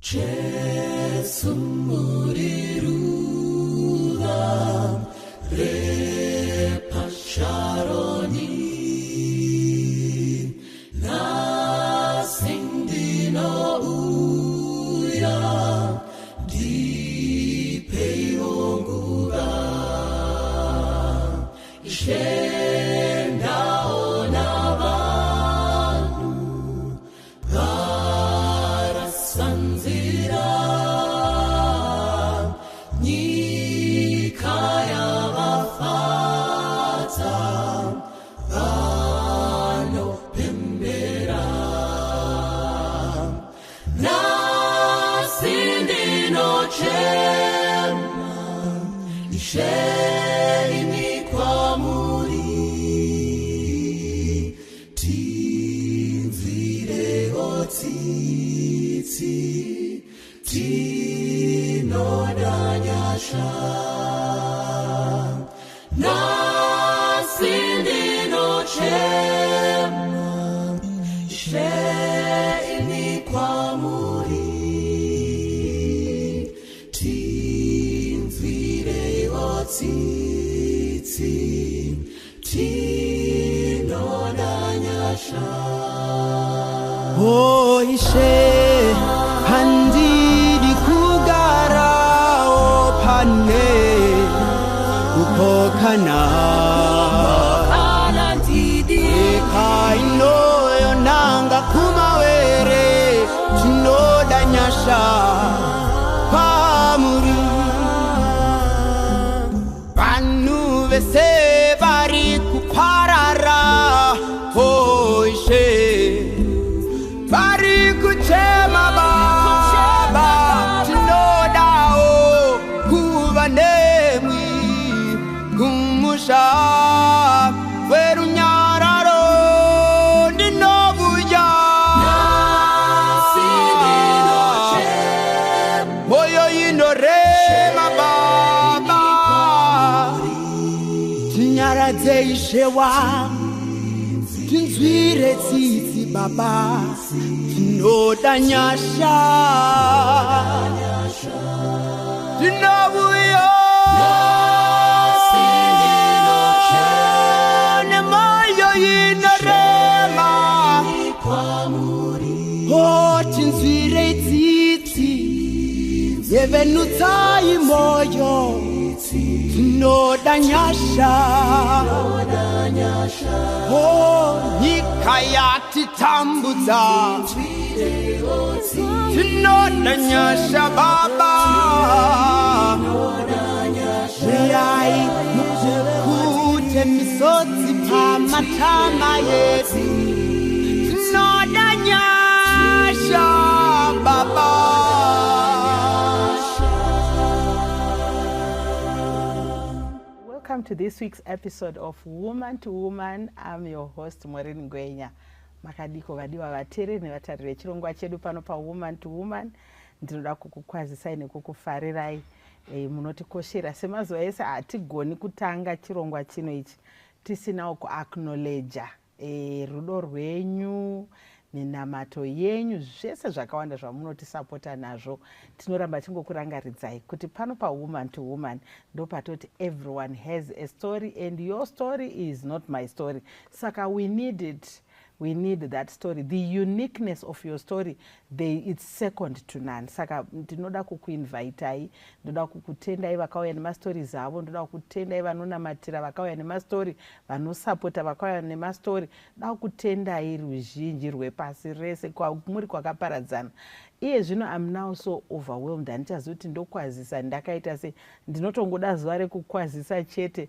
Jesu muri ruva repaSharoni, nhasi ndinouya, ndipeiwo nguva. Ishe, ndaona vanhu varasa nzira, nyika yavafadza, vanopembera. Nhasi ndinochema, Ishe, ini kwamuri, tinzwirewo tsitsi, tinoda nyasha. Nhasi ndinochema, Ishe, ini kwamuri, tinzwirewo tsitsi, tinoda nyasha. O Ishe, handidi kugarawo pane kupokana. Kana ndidi. Nyika inoyonanga kumawere, tinoda nyasha kwamuri. Vanhu vese vari kuparara, o Ishe, vari kuchema. Baba, tinodawo kuva nemwi kumusha werunyararo. Ndinovuya. Nhasi ndinochema. Moyo inorema, Baba, tinyaradze, Ishe wangu, tinzwire tsitsi, Baba, tinoda nyasha. Tinovuya nemoyo inorema. O, tinzwire tsitsi, yevenutsai moyo, tinoda nyasha. O, nyika yatitambudza, tinoda nyasha. Baba, uyai mupukute misodzi pamatama yedu, tinoda nyasha, Baba. Welcome to this week's episode of Woman to Woman. I'm your host, Maureen Ngwenya. Makadiko, vadiwa vateereri nevatariri vechirongwa chedu pano paWoman to Woman? Ndinoda kukukwazisai nekukufarirai. Munotikoshera semazuva ese. Hatigoni kutanga chirongwa chino ichi tisinawo kuacknowledja rudo rwenyu, minamato yenyu, zvese zvakawanda zvamunotisapota nazvo. Tinoramba tingokurangaridzai kuti pano paWoman to Woman ndopatoti everyone has a story and your story is not my story. Saka we need it, we need that story. The uniqueness of your story, it's second to none. Saka ndinoda kukuinvitai, ndoda kukutendai vakauya nemastories avo, ndoda kukutendai vanonamatira vakauya nemastori, vanosapota vakauya nemastori, ndoda kukutendai ruzhinji rwepasi rese muri kwakaparadzana. Iye zvino am now so overwhelmed, handichazivi kuti ndokwazisa ndakaita sei. Ndinotongoda zuva rekukwazisa chete.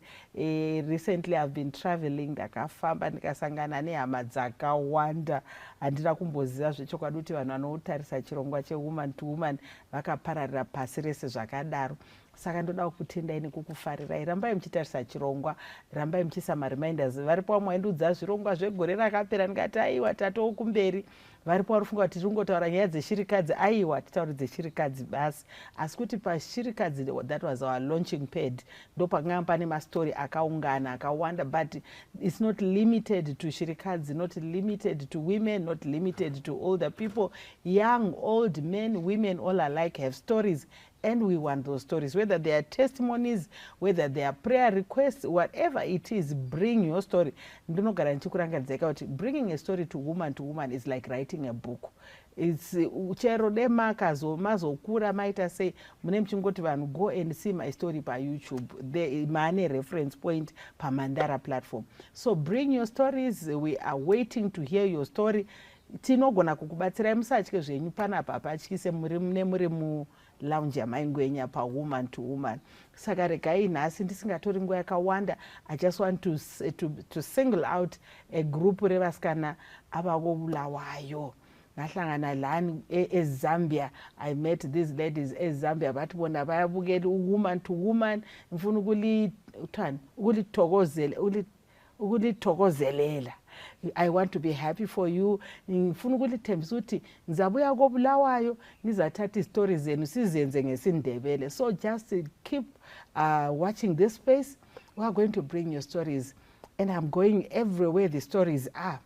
Recently I've been traveling, ndakafamba ndikasangana nehama dzakawanda. Handina kumboziva zvechokwadi kuti vanhu vanotarisa chirongwa cheWoman to Woman vakapararira pasi rese zvakadaro. Saka ndoda kukutendai nekukufarirai. Rambai muchitarisa chirongwa, rambai muchiisa mareminders. Varipo vamwe vaindiudza zvirongwa zvegore rakapera, ndikati aiwa, tatoo kumberi. Varipo vari kufunga kuti tiri kungotaura nyaya dzeshirikadzi. Aiwa, titauri dzeshirikadzi basi, asi kuti pashirikadzi, that was our launching pad, ndo pakanga pane mastori akaungana akawanda. But it's not limited to shirikadzi, not limited to women, not limited to older people. Young, old, men, women, all alike have stories, and we want those stories, whether they are testimonies, whether they are prayer requests, whatever it is, bring your story. Ndinogara ndichikurangaridzai kuti bringing a story to Woman is like writing a book. It's chero dema mazokura maita sei, mune muchingoti vanhu, "Go and see my story paYouTube." Maane reference point paMandara platform. So bring your stories. We are waiting to hear your story. Tinogona kukubatsirai, musatye zvenyu. Panapa hapatyise, nemuri mulounge yaMaingwenya paWoman to Woman. Saka regai nhasi ndisingatori nguva yakawanda, I just want to single out a group revasikana avakoBulawayo. Ngahlangana lani eZambia. I met these ladies eZambia, bathi bona bayabukela Woman to Woman. Ngifuna ukuthani, ukulithokozela, ukulithokozelela. I want to be happy for you. Ngifuna ukulithembisa ukuthi ngizabuya koBulawayo, ngizathatha izitori zenu, sizenze ngesiNdebele. So just keep watching this space. We are going to bring your stories, and I'm going everywhere the stories are,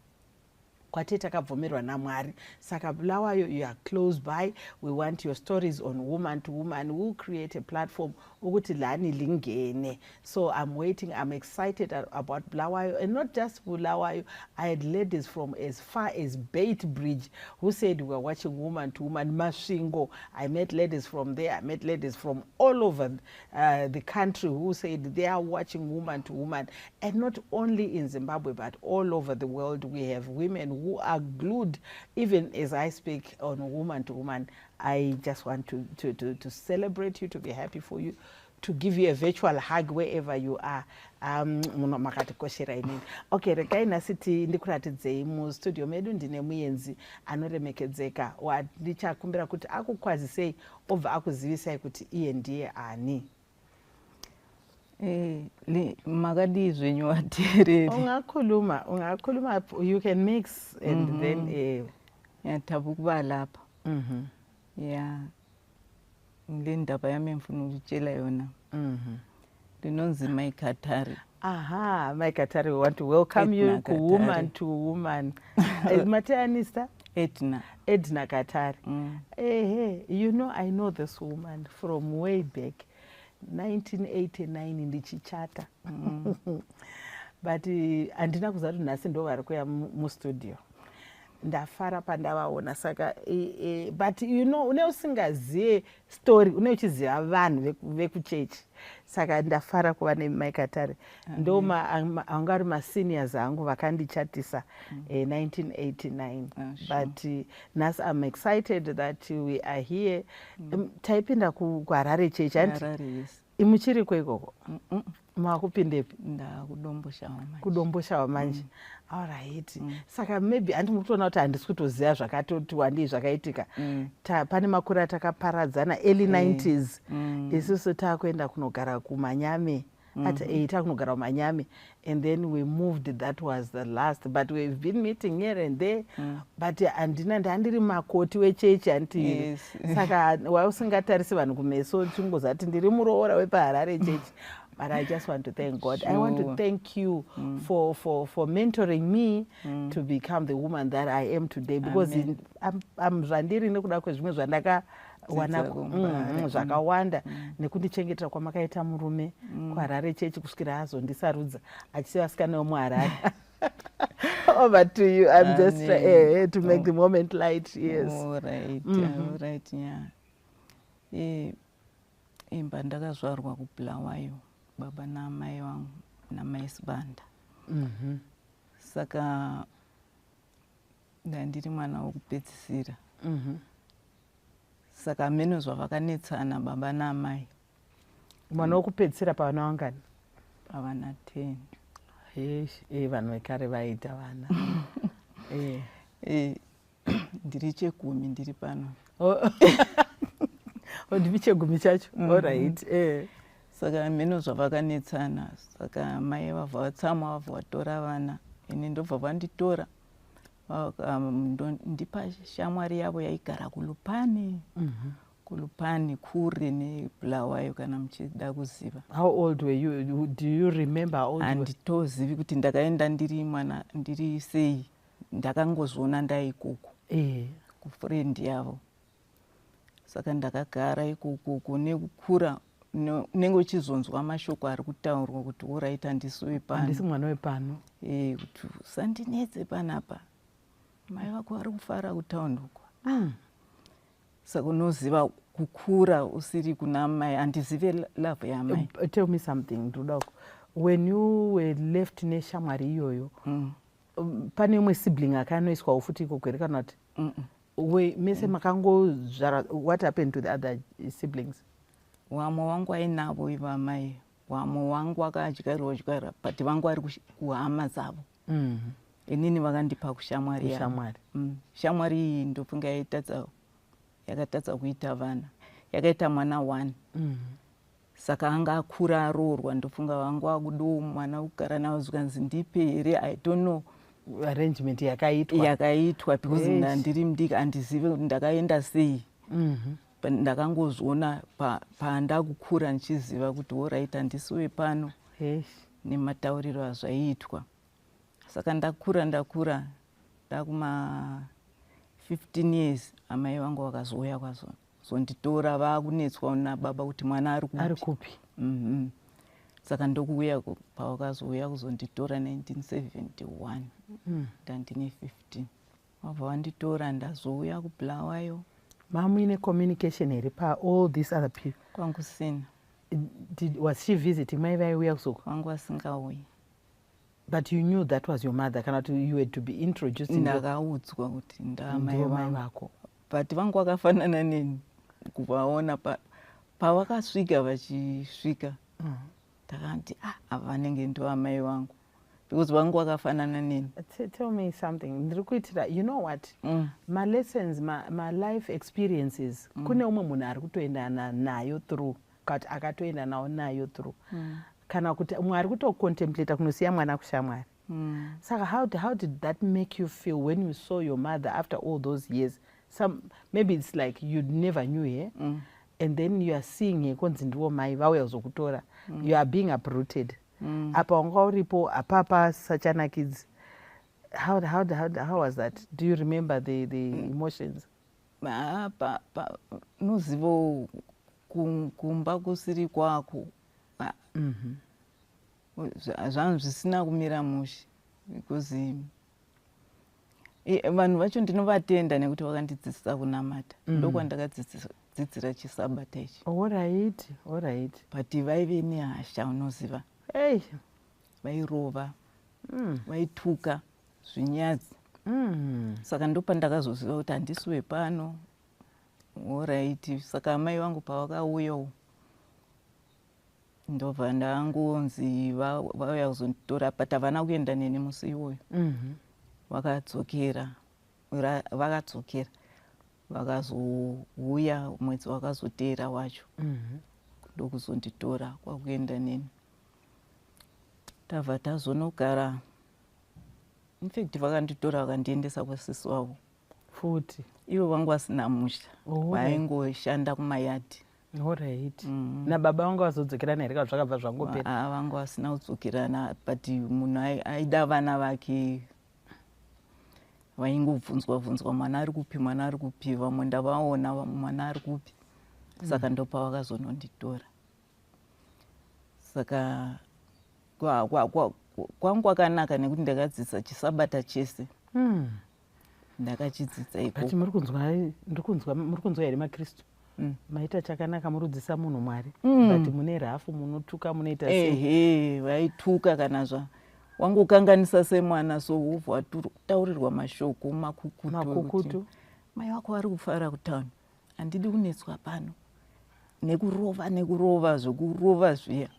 kwate takabvumirwa naMwari. Saka Bulawayo, you are close by. We want your stories on Woman to Woman. We'll create a platform ukuthi lani lingene. So I'm waiting. I'm excited about Bulawayo, and not just Bulawayo. I had ladies from as far as Bridge who said, "We are watching Woman to Woman." Masvingo, I met ladies from there. I met ladies from all over the country who said they are watching Woman to Woman. And not only in Zimbabwe, but all over the world, we have women who are glued, even as I speak, on Woman to Woman. I just want to celebrate you, to be happy for you, to give you a virtual hug wherever you are. Muno makatikoshera inini. Okay, regai nhasi ndikuratidzei mustudio medu. Ndine muenzi anoremekedzeka wandichakumbira kuti akukwazisei, obva akuzivisai kuti iye ndiye ani. Makadii zvenyu vateereri? Ungakhuluma, ungakhuluma, you can mix and then Ngiyathaba ukuba lapha. Ya, ngile ndaba yami engifuna ukutshela yona. Ndinonzi Maikatari. Aha, Maikatari, we want to welcome you Edna kuWoman Katari. to Woman. Mateanista? Edna. Edna Katari. Ehe, you know, I know this woman from way back 1989 ndichichata, but handina kuziva kuti nhasi ndo vari kuya mustudio. Ndafara pandavaona. Saka but you know, une usingaziye story, une uchiziva vanhu vekuchechi. Saka ndafara kuva nemaikatari. Ndo anga ari maseniors angu vakandichatisa 1989. Ah, sure. But nhasi I'm excited that we are here. Taipinda kuHarare Chechi, handiti? Harare, yes. Muchiriko ikoko? Makupindepi? NdakuDomboshawa manje. KuDomboshawa manje, alright. Saka maybe handi muri kutoona kuti handisi kutoziva zvakatoti wandei zvakaitika. Pane makore atakaparadzana, early 90s. Isusu taakuenda kunogara kuManyame. Ati takunogara kuManyame, and then we moved. That was the last, but we've been meeting here and there. But handina, ndandiri makoti wechechi, handiti? Yes. Saka wausingatarisi vanhu kumeso, chingozati ndiri muroora wepaHarare Chechi. But I just want to thank God. I want to thank you for mentoring me to become the woman that I am today, because Amen. Zvandiri nekuda kwezvimwe zvandakawana. Dzidza kuMbare. Zvakawanda, nekundichengetera kwamakaita murume kuHarare Chechi kusvikira azondisarudza achisiya vasikana vemuHarare. Over to you. I'm just Amen. To make Oh. the moment light, yes. All right, all right, yeah. Imba ndakazvarwa kuBulawayo, baba naamai vangu namai Sibanda. Saka ndandiri mwana wokupedzisira. Saka hameno zvavakanetsana baba naamai. Mwana wokupedzisira pavana vangani? Pavana 10. Eish, vanhu vekare vaita vana. Ndiri chegumi, ndiri pano. Oh, ndimi chegumi chacho. Alright. Saka hameno zvavakanetsana, saka mai vabva vatsamwa, vabva vatora vana. Ini ndobva vanditora. Ndipa shamwari yavo yaigara kuLupane. KuLupane kure neBulawayo, kana muchida kuziva. How old were you? Do you remember how old you were? Handitozivi kuti ndakaenda ndiri mwana ndiri sei. Ndakangozviona ndaikoko kufriend yavo. Saka ndakagara ikoko nekukura, unenge uchizonzwa mashoko ari kutaurwa kuti alright, handisi wepano. Handisi mwana wepano. Kuti usandinetse panapa, mai vako vari kufara kutaundi uko. Saka unoziva kukura usiri kuna mai, handizive love yamai. Tell me something, ndoda when you were left neshamwari iyoyo, pane imwe sibling akanoiswawo futi ikoko here, kana kuti mese makangozvara? What happened to the other siblings? Wamwe wangu ainavo ivamai, wamwe wangu akadyarwa dyarwa, but vangu vari kuhama dzavo. Inini vakandipa kushamwari yavo. Kushamwari. Shamwari iyi ndofunga yaitadza, yakatadza kuita vana, yakaita mwana one. Saka anga akura, aroorwa, ndofunga vangu akudiwo mwana kugara navo, zvikanzi ndipe here, I don't know. Arrangement yakaitwa. Yakaitwa because ndandiri mudiki, handizivi kuti ndakaenda sei. Ndakangozviona pandakukura ndichiziva kuti alright, handisi wepano nematauriro azvaiitwa. Saka ndakura, ndakura, ndakuma 15 years, amai vangu vakazouya kwazonditora, vakunetswa nababa kuti mwana ari kupi. Ari kupi? Saka ndokuuya pavakazouya kuzonditora 1971. Ndandine 15, vabva vanditora, ndazouya kuBulawayo. Mamuine communication here paall these other people? Kwangu sina. Was she visiting? Mai vaiuya kuzoka? Vangu vasingauyi. But you knew that was your mother, kana kuti you had to be introduced? Ndakaudzwa kuti ndamai Ndivo mai vangu. vako. But vangu vakafanana neni kuvaona pavakasvika, vachisvika, ndakati, "Ah, ava vanenge ndo amai vangu," because vangu vakafanana neni. Tell me something, ndiri kuitira, you know what, malessons, malife experiences, kune umwe munhu ari kutoenda nayo through, kuti akatoenda nawo nayo through, kana kuti umwe ari kutocontemplata kunosiya mwana kushamwari. Saka how did that make you feel when you saw your mother after all those years? Some, maybe it's like you never knew her, and then you are seeing her, konzi ndiwo mai vauya kuzokutora. You are being uprooted. Apa wanga uripo apapa sachanakidzi. How was that? Do you remember the emotions? Ah, unozivawo kumba kusiri kwako. Ah, zvanhu zvisina kumira mushe, because vanhu vacho ndinovatenda nekuti vakandidzidzisa kunamata. Ndokwandakadzidzira chisabata ichi. Alright. But vaive nehasha, unoziva. Hey. Vairova, vaituka zvinyadzi. Saka ndopandakazoziva kuti handisi wepano, alright. Saka amai vangu pavakauyawo, ndobva ndangonzi vauya kuzonditora, but havana kuenda neni musi iwoyo. Vakadzokera, vakadzokera, vakazouya mwedzi wakazoteera wacho, ndokuzonditora kwakuenda neni. Tabva tazonogara, infact vakanditora vakandiendesa kwasisi wavo. Futi? Ivo vangu vasina musha. Vaingoshanda kumayadhi. Alright. Nababa vanga vazodzokerana here, kana zvakabva zvangopera? Ah, vanga vasina kudzokerana, but munhu aida vana vake, vaingobvunzwa bvunzwa, mwana ari kupi, mwana ari kupi, vamwe ndavaona, vamwe mwana ari kupi. Saka ndopavakazononditora. Saka kwangu kwakanaka nekuti ndakadzidza chisabata chese. Ndakachidzidza But ikoko. Muri kunzwa, ndiri kunzwa, muri kunzwa here, maKristu? Maita chakanaka, murudzisa munhu Mwari, but mune rafu, munotuka, munoita sei? Ehe, vaituka kana zva wangokanganisa semwana, so wobva wataurirwa mashoko makukutu ekuti, Makukutu. "Mai vako vari kufara kutauni, handidi kunetswa pano," nekurova, nekurova zvokurova zviya,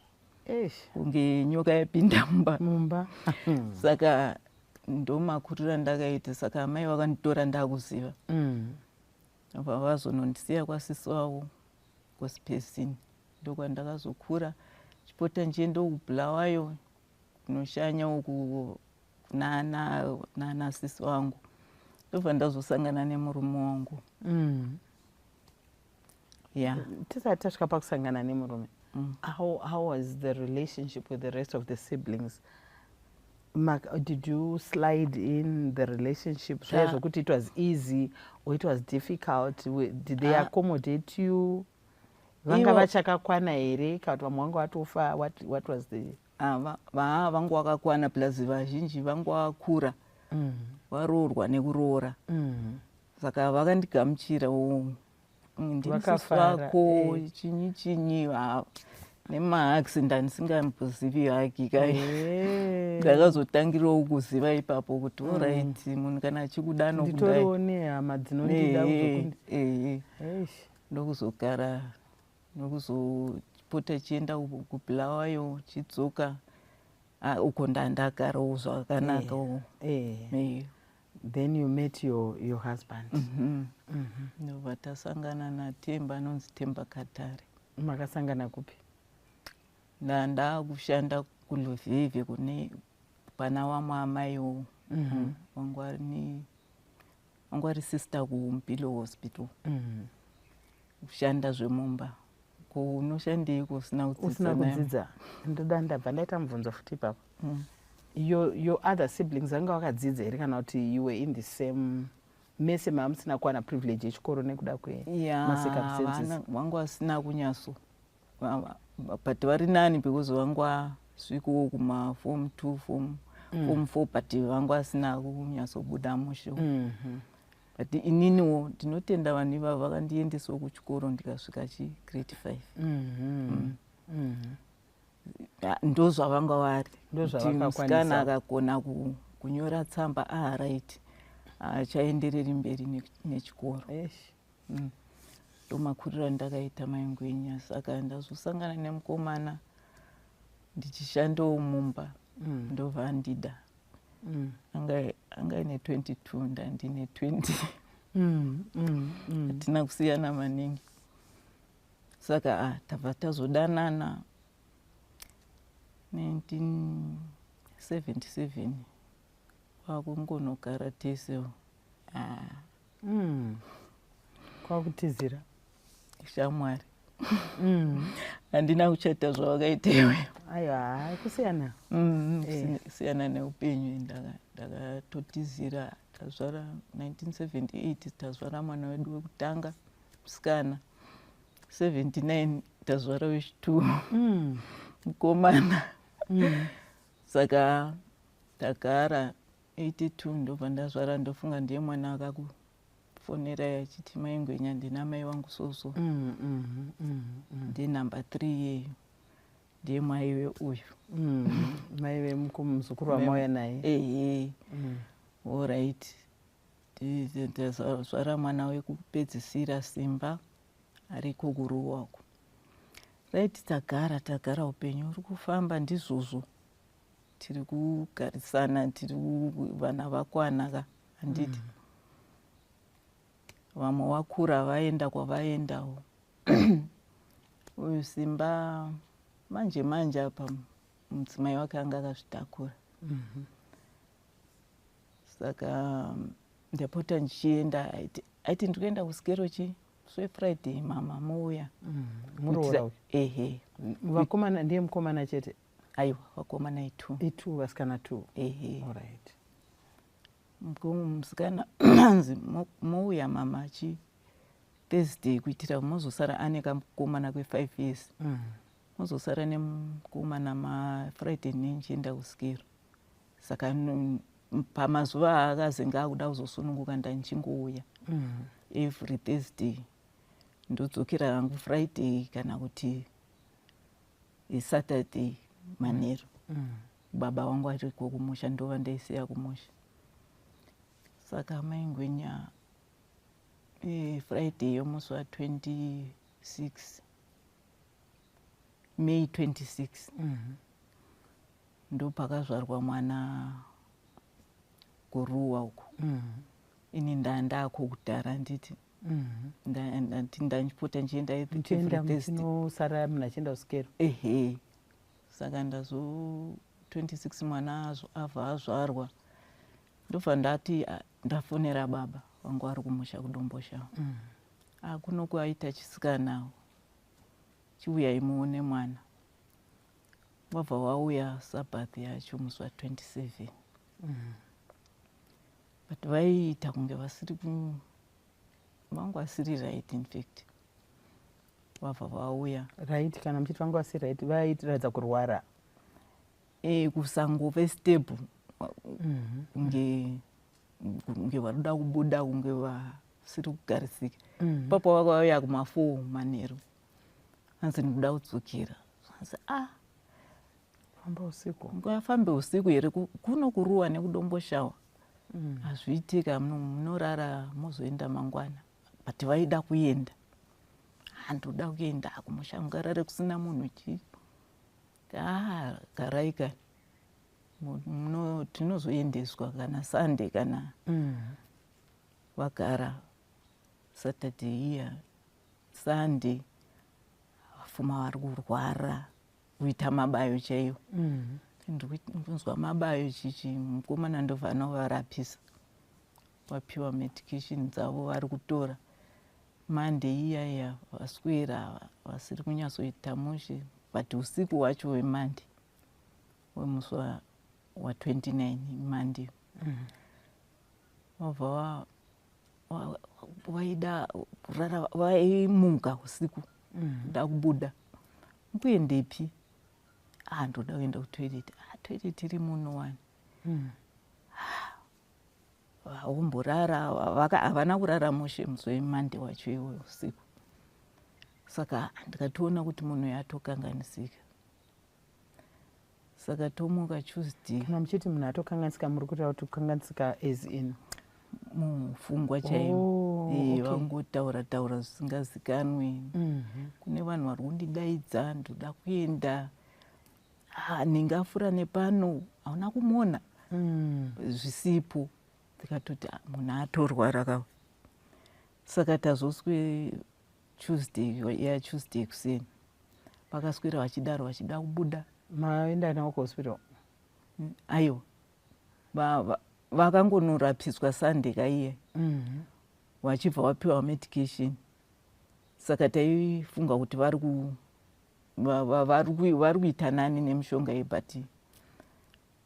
Eish. kunge nyoka yapinda mumba. Mumba. Saka ndomakuriro andakaita. Saka amai vakanditora ndakuziva, bva vazonondisiya kwasisi wavo kuSipesini, ndokwandakazokura chipota ndichienda kuBulawayo kunoshanya uku nana sisi vangu. Ndobva ndazosangana nemurume wangu. Ya. Tisati tasvika pakusangana nemurume, how was the relationship with the rest of the siblings? Did you slide in the relationship zviya zvokuti it was easy or it was difficult? Did they accommodate you? Vanga vachakakwana here kana kuti vamwe vanga vatofa? What was the Ah, vangu vakakwana, plus vazhinji vangu vakura, varoorwa nekuroora. Saka vakandigamuchirawo. Ndini sisi Vakafara, wako, chinyi chinyi, nemahugs. Ndandisingambozivi hug kai. Ndakazotangirawo kuziva ipapo kuti alright, munhu kana achikuda anokudai. Nditoriwo nehama dzinondida Ehe. Eish. Ndokuzogara, nokuzopota chienda kuBulawayo, chidzoka. Ah, uko ndandagarawo zvakanakawo. Then you met your husband. Ndobva tasangana naTemba, anonzi Temba Katare. Makasangana kupi? Ndandakushanda kuLuveve kune pana vamwe amaiwo. Vangu vari vangu vari sister kuMpilo Hospital. Kushanda zvemumba, ko unoshandeiko usina kudzidza? Usina Nayo? kudzidza. Ndoda ndabva ndaita mubvunzo futi ipapo. Your other siblings vanga vakadzidza here, kana kuti you were in the same, mese maamusina kuwana privilege yechikoro nekuda kwemacircumstances? Vangu vasina kunyaso but vari nani because vangu vasvikawo kumaform 2, form 4, but vangu vasina kunyatsobuda mushe. But ininiwo ndinotenda vanhu ivavo, vakandiendesawo kuchikoro ndikasvika chi grade 5. Ndo zvavanga vari. Ndo Kuti zvavakakwanisa. musikana akagona kunyora tsamba, alright, achaendereri mberi nechikoro. Eish. Ndomakuriro andakaita, Maingwenya. Saka ndazosangana nemukomana ndichishandawo mumba. Ndobva andida. Anga aine 22, ndandine 20. Hatina kusiyana maningi. Saka tabva tazodanana 1977, kwakungonogara tese. Kwakutizira. Shamwari, handina kuchata zvawakaita iwe. Aiwa, hai, kusiyana. Kusiyana neupenyu. Ndakatotizira. Tazvara 1978, tazvara mwana wedu wekutanga musikana. 79 tazvara wechitu mukomana. Saka tagara 82, ndobva ndazvara. Ndofunga ndiye mwana akakufonerai achiti, "Maingwenya, ndina mai vangu soso." Ndiye number 3 iyeyo, ndiye maive uyu. Mai vemuzukuru wamauya naye. Ehe. Alright, tazvara mwana wekupedzisira, Simba, ariko kuRuwako. Right, tagara tagara, upenyu uri kufamba, ndizvozvo, tiri kugarisana, tiri vana vakwana ka, handiti? Vamwe vakura, vaenda kwavaendawo. Uyu Simba manje manje apa mudzimai wake anga akazvitakura. Saka ndapota ndichienda, aiti ndikuenda kusikero chi sweFriday, mama, mouya. Muroora uyu? Ehe. Vakomana, ndiye mukomana chete? Aiwa, vakomana i2. I2, vasikana 2. Ehe. Alright. Musikana anzi, "Mouya mama chi Thursday, kuitira mozosara ane kamukomana kwe5 years. Mozosara nemukomana maFriday nenchienda kusikero." Saka pamazuva aakazenge akuda kuzosununguka, ndandichingouya every Thursday, ndodzokera hangu Friday kana kuti Saturday manheru. Baba vangu ariko kumusha, ndova ndaisiya kumusha. Saka Maingwenya, Friday yomusi wa26 May 26, ndopakazvarwa mwana kuRuwa uku. Ini ndandako kudhara, nditi ndandipota ndichienda every Muchienda Thursday. muchinosara munhu achienda kusikero. Ehe. Saka ndazo 26 mwana abva azvarwa. Ndobva ndati ah, ndafonera baba vangu vari kumusha kuDomboshawa. Ah, kuno kwaita chisikana, chiuyai muone mwana. Wabva wauya Sabbath yacho musi wa27. But vaiita kunge vasiri vangu vasiri right, in fact vabva vauya. Right, kana muchiti vanga vasiri right, vaitiratidza kurwara? Kusangove stable, kunge varoda kubuda, kunge vasiri kugarisika. Ipapo vakauya kuma4 manheru, hanzi ndikuda kudzokera. Hanzi ah, famba usiku? Ungafambe usiku here? Kuno kuruwa nekuDomboshawa hazviitika, munorara mozoenda mangwana. But vaida kuenda, handoda kuenda kumusha, mungarare kusina munhu chii? Ah, garai kani. Tinozoendeswa kana Sunday kana. Vagara Saturday iya, Sunday, vafuma vari kurwara, kuita mabayo chaiwo. Ndikunzwa mabayo chichi. Mukomana ndobva anovarapisa, vapiwa medication dzavo vari kutora. Monday iya iya vaswera vasiri kunyatsoita mushe, but usiku hwacho hweMonday, wemusi wa29 Monday, vabva vaida kurara, vaimuka usiku kuda kubuda. Mukuendepi? Ah, ndoda kuenda kutoilet. Ah, toilet iri muno wani. Vamborara, havana kurara mushe musi weMonday wacho iwoyo usiku. Saka ndikatoona kuti munhu yatokanganisika. Saka tomuka Tuesday. Kana muchiti munhu atokanganisika, muri kureva kuti kukanganisika as in? Mupfungwa chaiyo. Vangotaura taura zvisingazikanwi. Kune vanhu vari kundidaidza, ndoda kuenda. Ah, ndingafura nepano, hauna kumuona? Zvisipo. Ndikatoti ah, munhu atorwara kawe. Saka tazoswe Tuesday ya Tuesday kuseni, vakaswera vachidaro, vachida kubuda. Maenda navo kuhospital? Aiwa, vakangonorapiswa Sunday kaiye, vachibva vapiwa medication. Saka taifunga kuti vari kuita nani nemishonga iyi, but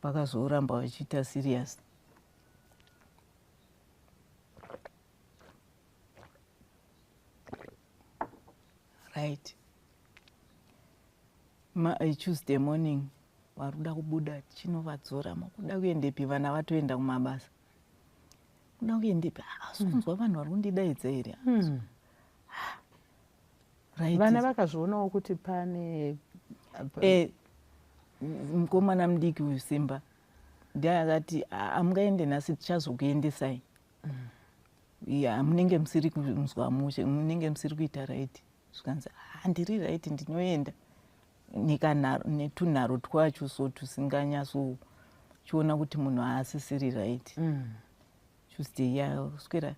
vakazoramba vachiita serious. Right, Tuesday morning vari kuda kubuda, chinovadzora. Makuda kuendepi? Vana vatoenda kumabasa. Kuda kuendepi? Asi kunzwa vanhu vari kundidaidza here? Right. Vana vakazvionawo kuti pane? Mukomana mudiki uyu Simba ndiye akati, "Hamungaende nhasi, tichazokuendesai. Ya, munenge musiri kunzwa mushe, munenge musiri kuita right." Zvikanzi, "Ah, ndiri right, ndinoenda." Nekanharo, netunharo twacho so tusinganyatso chiona kuti munhu haasisiri right. Tuesday yaswera,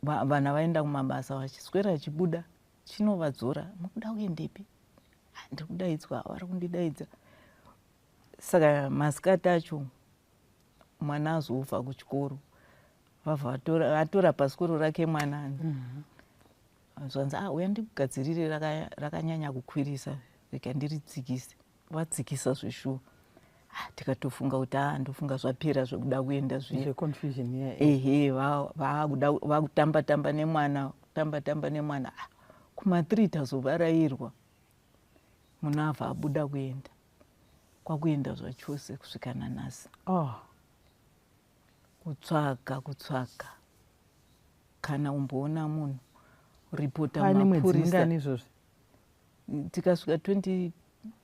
vana vaenda kumabasa, vachiswera achibuda, chinovadzora. Mukuda kuendepi? "Ah, ndiri kudaidzwa, vari kundidaidza." Saka masikati acho mwana azobva kuchikoro, vabva atora bhasikoro rake mwana. Zvanzi, "Ah, uya ndikugadzirire, rakanyanya kukwirisa, rega ndiritsikise." Vatsikisa zveshuwa. Ah, tikatofunga kuti a ndofunga zvapera zvekuda kuenda zviya. Zveconfusion yeah. Ehe, vakuda vakutamba tamba nemwana, kutamba tamba nemwana. Ah, kuma3 tazovarayirwa, munhu abva abuda kuenda, kwakuenda zvachose kusvika nanhasi. Kutsvaga, kutsvaga, kana umboona munhu, ripota Pane mwedzi mapurisa. mingani izvozvi? Tikasvika 20,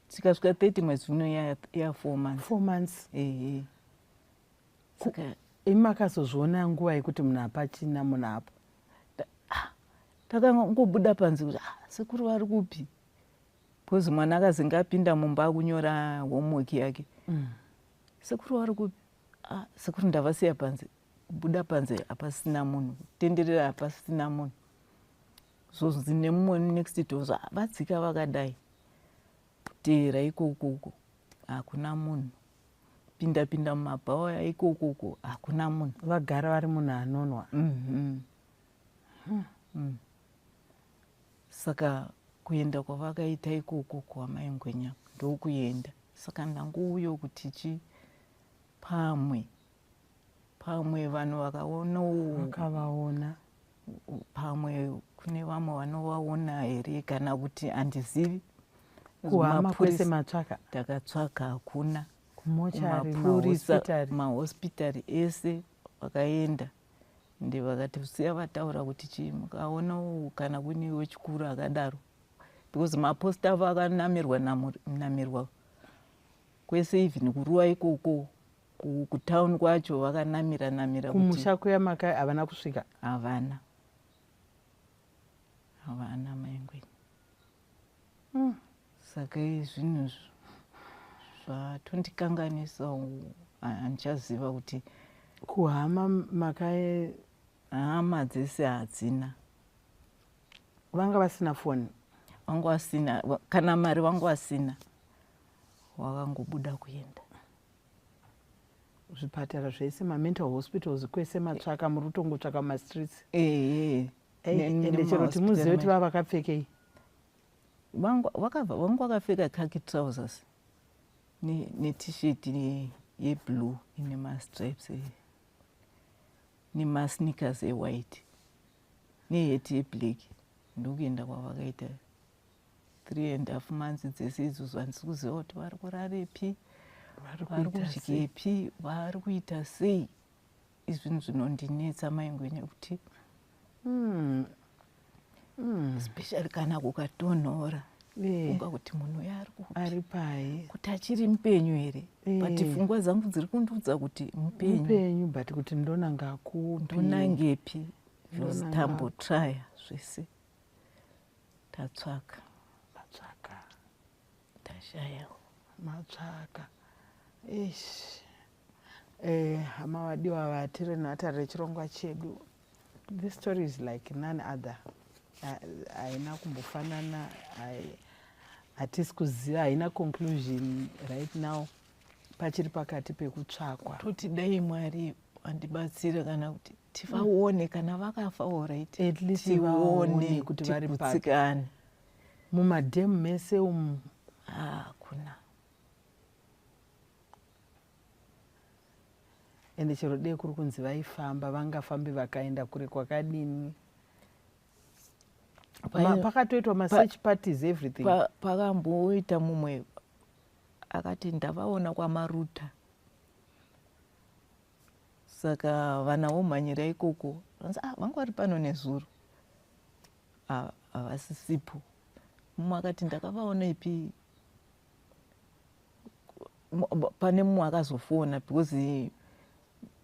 tikasvika 30 mwedzi uno ya 4 months. 4 months. Ehe, saka Imi makazozviona nguva yekuti munhu hapachina munhu apo? Takangobuda panze kuti, "Ah, sekuru vari kupi?" Because mwana akazinge apinda mumba akunyora homework yake. Sekuru vari kupi? Ah, sekuru ndavasiya panze. Kubuda panze hapasina munhu, kutenderera hapasina munhu. Zvonzi nemumwe next door, "Ah, vadzika vakadai." Kuteera ikoko uko hakuna munhu. Kupinda pinda mumabhawa ikokoko hakuna munhu. Vagara vari munhu anonwa. Saka kuenda kwavakaita ikoko kwamai Ngwenya ndokuenda. Saka ndangouyo kuti chi pamwe pamwe vanhu vakaonawo, vakavaona, pamwe kune vamwe vanovaona here, kana kuti handizivi. Kuhama kwese matsvaka? Takatsvaka, hakuna. Kumochari, Kumapurisa, mahospitari? Mahospitari ese vakaenda, ende vakatisiya vataura kuti chii, mukaonawo kana kune wechikuru akadaro, because maposta avo akanamirwa namirwa kwese, even kuruwa ikoko, kutauni kwacho vakanamira namira kuti. Kumusha kuya maka havana kusvika? Havana, havana, maingweni. Saka zvinhu zvatondikanganisa, handichaziva kuti. Kuhama makae? Hama dzese hadzina. Vanga vasina foni? Vanga vasina kana mari, vanga vasina, wakangobuda kuenda. Zvipatara zvese, mamental hospitals kwese matsvaka? Muri kutongotsvaka mumastreets? Ehe. Ende chero timuzive kuti vava vakapfekei? Vanga vakapfeka khaki trousers neT-shirt yeblue ine mastripes, nemasneakers ewhite, neheti yeblack. Ndokuenda kwavakaita 3.5 months dzese idzodzo. Handisi kuziva kuti vari kurarepi, vari kudyepi, vari kuita sei. Izvinhu zvinondinetsa, maingwenya, kuti Especially kana kukatonhora, funga kuti munhu uyo ari kupi, ari pai, kuti achiri mupenyu here. But pfungwa dzangu dziri kundiudza kuti mupenyu. Mupenyu, but kuti ndonanga kupi? Ndonangepi? Because tambotraya zvese, tatsvaka. Matsvaka. Tashayawo. Matsvaka. Ish, hama vadiwa vatiri nhatare rechirongwa chedu, this story is like none other. Haina kumbofanana, hatisi kuziva, haina conclusion right now, pachiri pakati pekutsvakwa. Toti dai Mwari andibatsira, kana kuti tivaone, kana vakafa, alright. At least vaone kuti vari papi. Tigutsikane. Mumadhemu mese umu? Hakuna. Ende chero dei kuri kunzi vaifamba, vangafambe vakaenda kure kwakadini? Pakatoitwa masearch parties, everything. Pakamboita mumwe akati ndavaona kwaMaruta, saka vana vomhanyira ikoko, vanzi, "Ah, vanga vari pano nezuro." Ah, havasisipo. Mumwe akati ndakavaona ipi, pane mumwe akazofona, because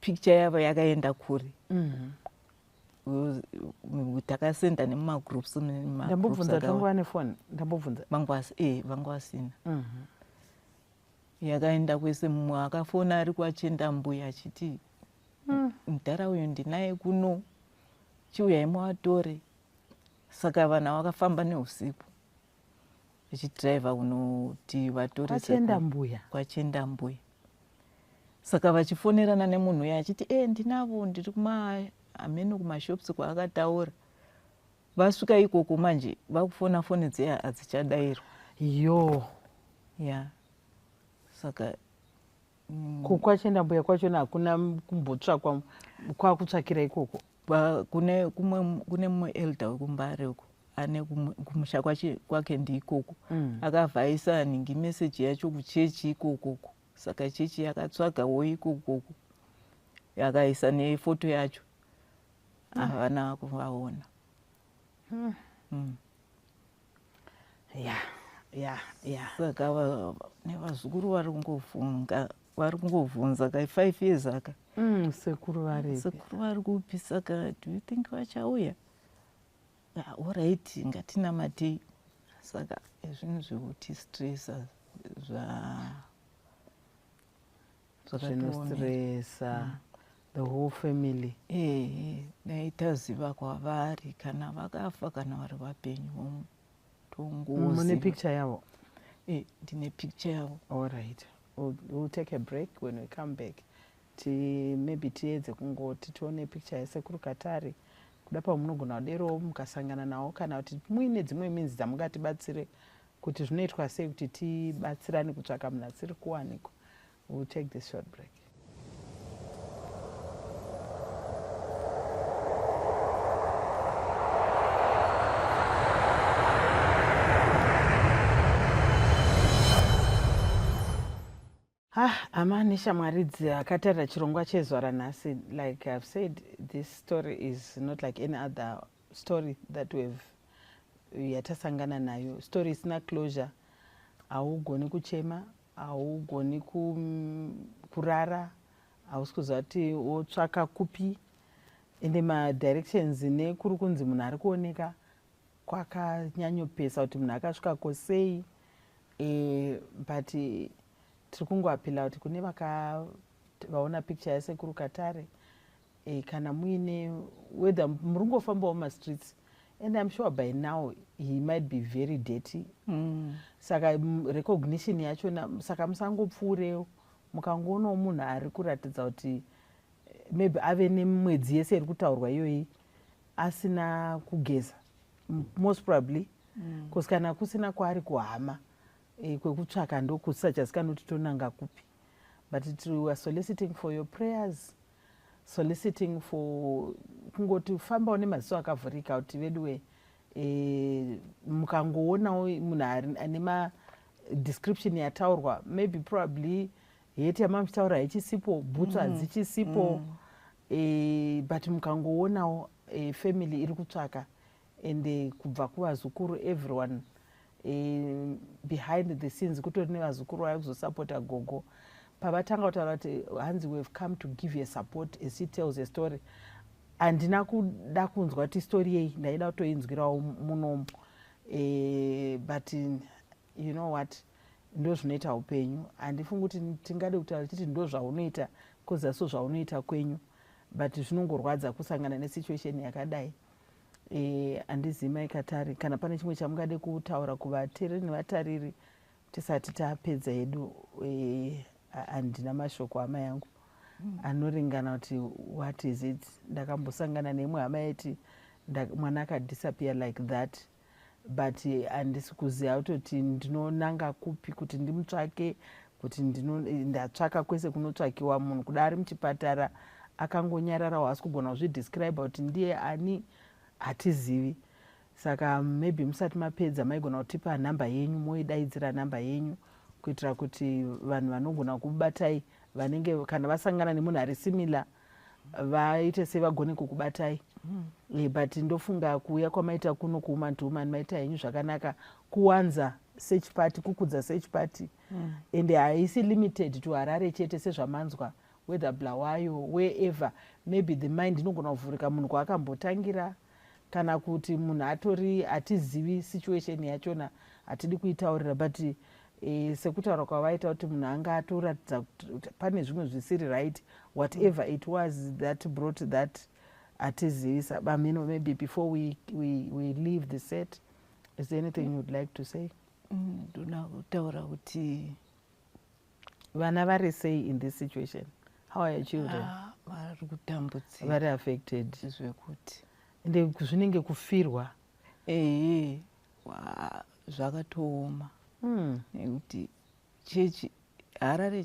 picture yavo yakaenda kure. Takasenda nemumagroups. Ndambobvunza, tangova nefoni, ndambobvunza. Vanga vasina. Yakaenda kwese. Mumwe akafona ari kwachenda mbuya achiti, "Mudhara uyu ndinaye kuno, chiuyai muvatore." Saka vanhu vakafamba neusiku vachidhiraivha kunoti vatore. Kwachenda mbuya? Kwachenda mbuya. Saka vachifonerana nemunhu uyo achiti, "E, ndinavo, ndiri kuma hameno kumashops kwaakataura." Vasvika ikoko manje, vakufona, foni dziya hadzichadayirwa. Yo. Ya, saka Kukwachenda mbuya kwachona hakuna kumbotsvakwa, kwakutsvakira ikoko? Kune mumwe elder wekuMbare uko ane kumusha kwake ndikoko. Akavhaisa nhingi meseji yacho kuchechi ikokoko, saka chechi yakatsvagawo ikokoko, yakaisa nefoto yacho, havana kuvaona. Ya. Saka nevazukuru vari kungofunga, vari kungovhunza kai 5 years aka. Sekuru varipi? Sekuru vari kupi? Saka do you think vachauya? Ah, alright, ngatinamatei. Saka zvinhu zvekuti stressa zva zvakatoomera. Zvinostressa the whole family. Ehe, dai taziva kwavari, kana vakafa, kana vari vapenyu. Mune tongoziva. Picture yavo? Ndine picture yavo. Alright. We'll take a break. When we come back, ti maybe tiedze kungoti tione picture yasekuru Katari. Kuda pamunogona kuderowo mukasangana nawo, kana kuti muine dzimwe means dzamungatibatsire kuti zvinoitwa sei kuti tibatsirane kutsvaka munhu asiri kuwanikwa. We'll take this short break. Ah, hama neshamwari dzakatarira chirongwa chezuva ranhasi, like I've said, this story is not like any other story that we've yatasangana nayo. Story isina closure. Haugoni kuchema, haugoni kurara, hausi kuziva kuti wotsvaka kupi. Ende madirections nekuri kunzi munhu ari kuoneka kwakanyanyopesa kuti munhu akasvikako sei. But tiri kungoappeala kuti kune vaona picture yasekuru Katare, kana muine, whether muri kungofambawo mumastreets, and I'm sure by now he might be very dirty. Saka recognition yachona, saka musangopfuurewo mukangoonawo munhu ari kuratidza kuti maybe ave nemwedzi yese iri kutaurwa iyoyi asina kugeza, most probably, because kana kusina kwaari kuhama, kwekutsvaka ndokusachazikanwa kuti tonanga kupi. But we are soliciting for your prayers, soliciting for kungoti fambawo nemaziso akavhurika kuti veduwe, mukangoonawo munhu ane madescription yataurwa, maybe probably heti yamamuchitaura haichisipo, bhutsu hadzichisiko. But mukangoonawo, family iri kutsvaka, and kubva kuvazukuru, everyone behind the scenes, kutori nevazukuru vaya kuzosapota gogo. Pavatanga kutaura kuti hanzi, "We've come to give you support," as she tells a story, handina kuda kunzwa kuti story yei, ndaida kutoinzwirawo munomu. But you know what, ndo zvinoita upenyu. Handifungi kuti tingade kutaura tichiti ndo zvaunoita, 'cause aso zvaunoita kwenyu, but zvinongorwadza kusangana nesituation yakadai. Handizivi, Mai Katari, kana pane chimwe chamungade kutaura kuvateereri nevatariri tisati tapedza hedu. Handina mashoko, hama yangu, anoringana kuti what is it. Ndakambosangana neimwe hama yaiti mwana akadisappear like that, but handisi kuziva kutoti ndinonanga kupi kuti ndimutsvake, kuti ndatsvaka kwese kunotsvakiwa munhu, kuda ari muchipatara akangonyararawo, asi kugona kuzvidescribe kuti ndiye ani hatizivi. Saka maybe musati mapedza, maigona kutipa nhamba yenyu, moidaidzira nhamba yenyu kuitira kuti vanhu vanogona kubatai, vanenge kana vasangana nemunhu ari similar, vaite sevagone kukubatai. But ndofunga kuuya kwamaita kuno kuWoman to Woman, maita henyu zvakanaka kuwanza search party, kukudza search party. And haisi limited to Harare chete, sezvamanzwa, whether Bulawayo, wherever. Maybe the mind inogona kuvhurika munhu kwaakambotangira, kana kuti munhu atori, hatizivi situation yachona, hatidi kuitaurira. But sekutaura kwavaita kuti munhu anga atoratidza kuti pane zvimwe zvisiri right, whatever it was that brought that, hatizivisa bamino. Maybe before we leave the set, is there anything you'd like to say? Ndoda kutaura kuti vana vari sei in this situation? How are your children? Ah, vari kutambudzika. Vari affected. Zvekuti Ende zvinenge kufirwa. Ehe, zvakatooma nekuti chechi, Harare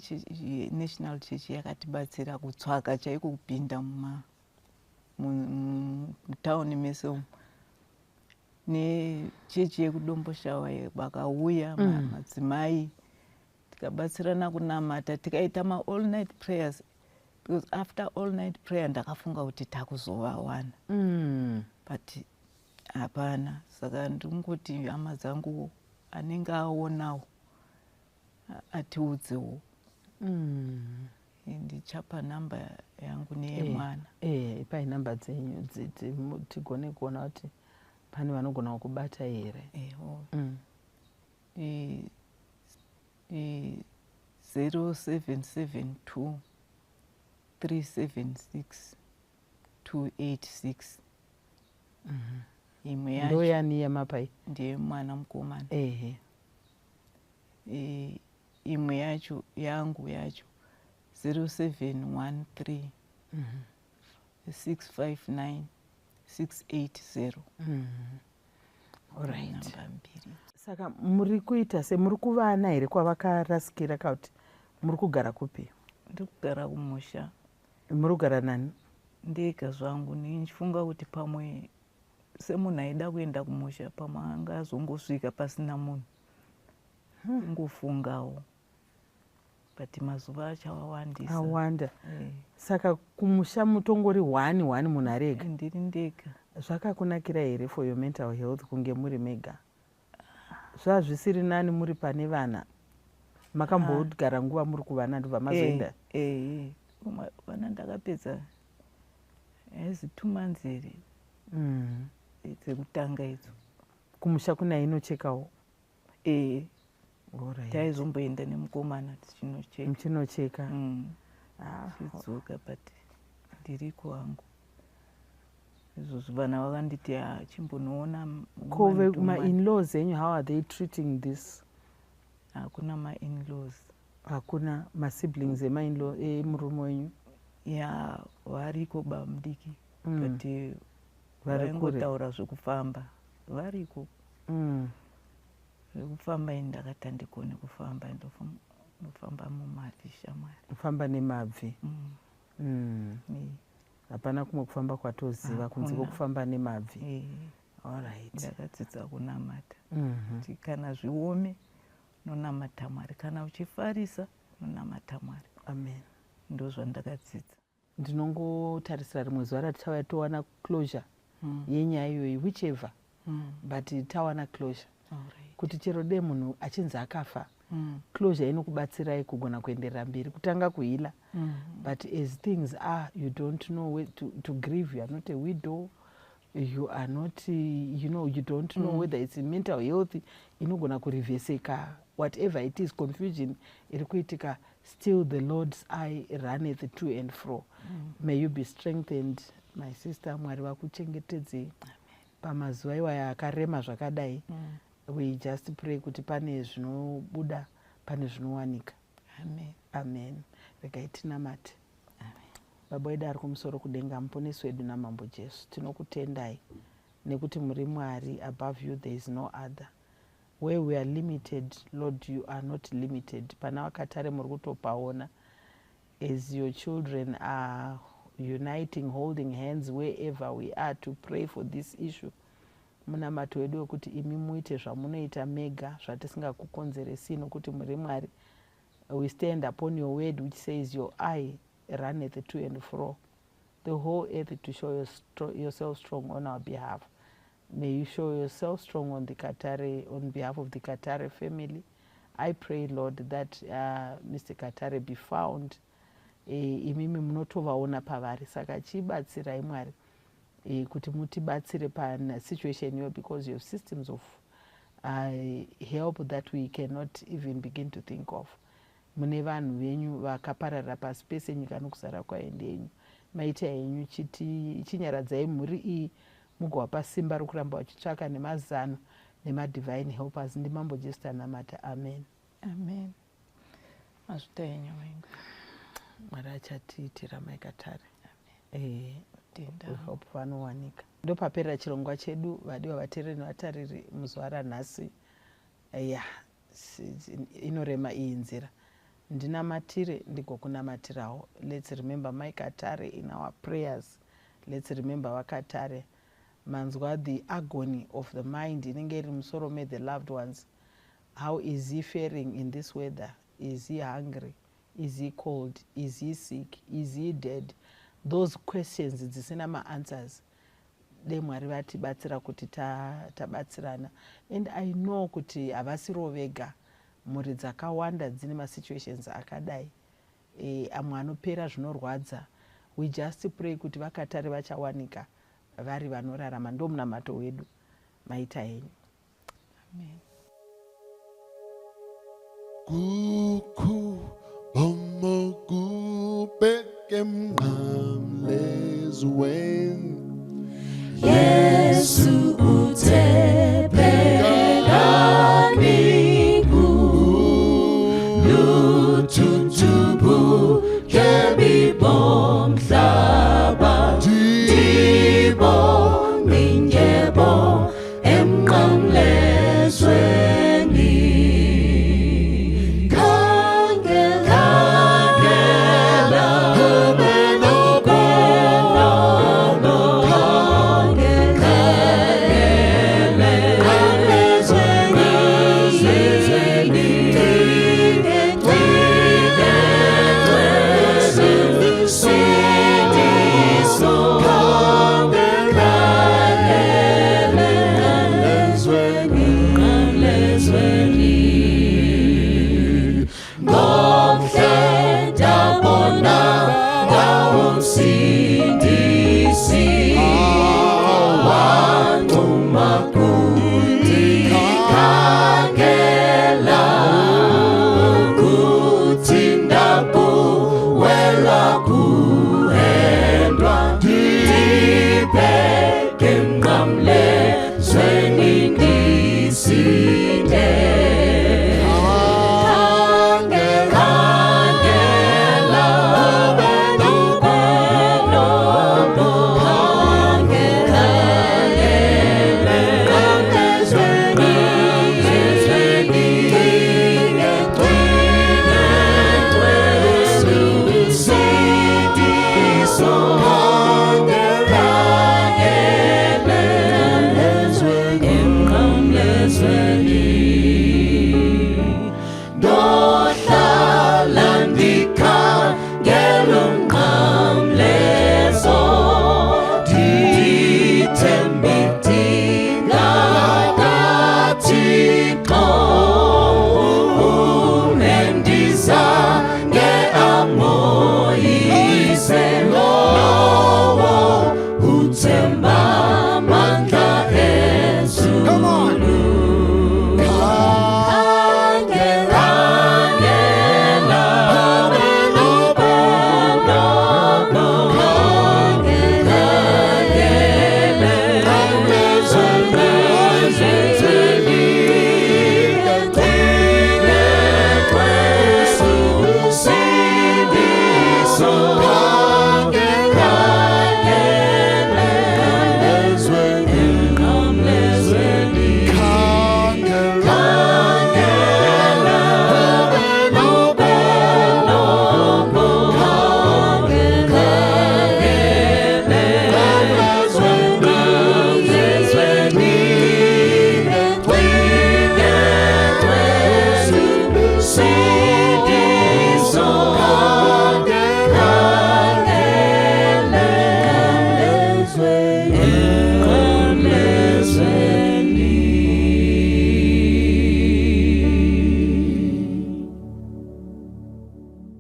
National Church yakatibatsira kutsvaka chaiko, kupinda mutauni mese umu, nechechi yekuDomboshawa vakauya madzimai, tikabatsirana kunamata, tikaita maall night prayers, because after all night prayer ndakafunga kuti takuzovawana, but hapana. Saka ndingoti hama dzangu, anenge aonawo atiudzewo. Ndichapa namba yangu neyemwana. Ipai namba dzenyu tigone kuona kuti pane vanogona kukubata here. Eho. 0772 376 286. Imwe yacho Ndoyani yamapai? Ndeyemwana mukomana. Imwe yacho yangu yacho 0713 659 680. Alright. Namba mbiri. Saka muri kuita semuri kuvana here kwavakarasikira kana kuti muri kugara kupi? Ndiri kugara kumusha. Muri kugara nani? Ndega zvangu, ndichifunga kuti pamwe semunhu aida kuenda kumusha pamwe anga azongosvika pasina munhu. Kungofungawo, but mazuva acho awandisa. Awanda. Saka kumusha mutongori one one, munhu ari ega? Ndiri ndega. Zvakakunakira here for your mental health kunge muri mega? Zvazvisiri nani muri pane vana? Makambogara nguva muri kuvana, ndobva mazoenda? Eh, vana ndakapedza hezi 2 months here dzekutanga idzo. Kumusha kuna inochekawo? Eh. Taizomboenda nemukomana tichinocheka. Muchinocheka. Ah, chidzoka, but ndiriko hangu izvozvo. Vana vakanditi, "Ah, chimbonoona Ko woman to woman." Ma-inlaws enyu, how are they treating this? Hakuna ma-inlaws. Hakuna masiblings emainlaw emurume wenyu? Ya, variko, bamudiki, but Vari kure. vaingotaura zvekufamba, variko. Zvekufamba ini ndakati handikoni kufamba, ndofamba mumabvi, shamwari. Kufamba nemabvi. Hapana kumwe kufamba kwatoziva kunze Hakuna. kwokufamba nemabvi. Alright. Ndakadzidza kunamata kuti kana zviome unonamata Mwari, kana uchifarisa unonamata Mwari. Amen. Ndo zvandakadzidza. Ndinongotarisira rimwe zuva ratichauya towana closure yenyaya iyoyi, whichever, but tawana closure kuti chero de munhu achinzi akafa, closure inokubatsirai kugona kuenderera mberi, kutanga kuheala. But as things are, you don't know where to grieve. You are not a widow, you are not you don't know whether it's mental health inogona kurivheseka, whatever it is, confusion iri kuitika. Still the Lord's eye runneth to and fro. May you be strengthened, my sister. Mwari vakuchengetedzei pamazuva iwaya akarema zvakadai. We just pray kuti pane zvinobuda, pane zvinowanika. Amen. Amen. Regai tinamate. Baba wedu ari kumusoro kudenga, Muponesi wedu naMambo Jesu, tinokutendai nekuti muri Mwari. Above you there is no other. Where we are limited, Lord, you are not limited. Pana vaKatare muri kutopaona. As your children are uniting, holding hands wherever we are to pray for this issue, munamato wedu wekuti imi muite zvamunoita mega zvatisingakukonzeresi, nokuti muri Mwari. We stand upon your word which says your eye runneth to and fro the whole earth to show yourself strong on our behalf. May you show yourself strong on the Katare, on behalf of the Katare family. I pray, Lord, that Mr Katare be found. Imimi munotovaona pavari, saka chibatsirai, Mwari, kuti mutibatsire pasituation iyo, because you have systems of help that we cannot even begin to think of. Mune vanhu venyu vakapararira pasi pese, nyika nokuzara kwayo ndenyu. Maita henyu. Chinyaradzai mhuri iyi, mugovapa simba rokuramba vachitsvaka nemazano nemadivine helpers. NdiMambo Jesu tanamata, amen. Amen. Mazvita henyu, maingu. Mwari achatiitira, Maikatare. Tenda. We hope vanowanika. Ndopaperera chirongwa chedu, vadiwa vateereri nevatariri, muzuva ranhasi. Ya, inorema iyi nzira. Ndinamatire ndigokunamatirawo. Let's remember Maikatare in our prayers. Let's remember vaKatare. Manzwa the agony of the mind inenge iri musoro me the loved ones. How is he faring in this weather? Is he hungry? Is he cold? Is he sick? Is he dead? Those questions dzisina maanswers. De Mwari vatibatsira kuti tabatsirana. And I know kuti havasiriwo vega, mhuri dzakawanda dzine masituations akadai. Amwe anopera zvinorwadza. We just pray kuti vaKatare vachawanika vari vanorarama. Ndo munamato wedu. Maita henyu. Amen. Kukhu omokubheke emnqamlezweni. Yesu.